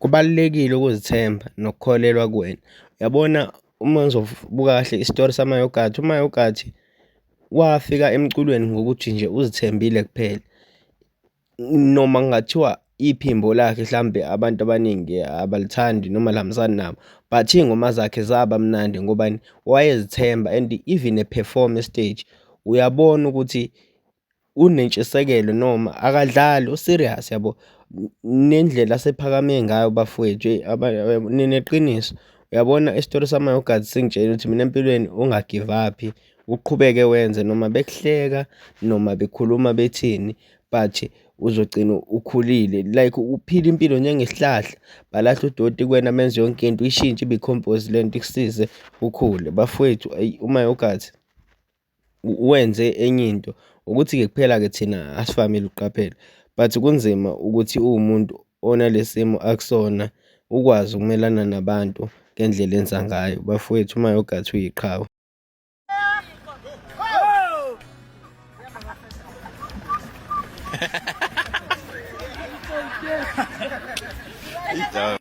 Kubalulekile ukuzithemba nokukholelwa kuwena. Uyabona uma ngizobuka kahle isitori samayogathi, uMayogathi wafika emculweni ngokuthi nje uzithembile kuphela. Noma kungathiwa iphimbo lakhe hlambe abantu abaningi abalithandi noma alihambisani nabo, but iy'ngoma zakhe zaba mnandi ngobani? Wayezithemba and even ephefoma esiteji, uyabona ukuthi unentshisekelo noma akadlali u-serious yabo. Nendlela asephakame ngayo bafowethu eyi nineqiniso. Uyabona isitori samayogathi singitshela ukuthi mina empilweni ungagive-up-i, uqhubeke wenze noma bekuhleka noma bekhuluma bethini but uzogcina ukhulile. Like uphile impilo njengesihlahla, balahla udoti kuwena benze yonke into, uyishintshe ibe i-compost lento ikusize ukhule. Bafowethu eyi uMayogathi wenze enye into, ukuthi-ke kuphela-ke thina asivamile ukuqaphela but kunzima ukuthi uwumuntu onale simo akusona ukwazi ukumelana nabantu ngendlela enza ngayo. Bafowethu uMayogathi uyiqhawe. Então.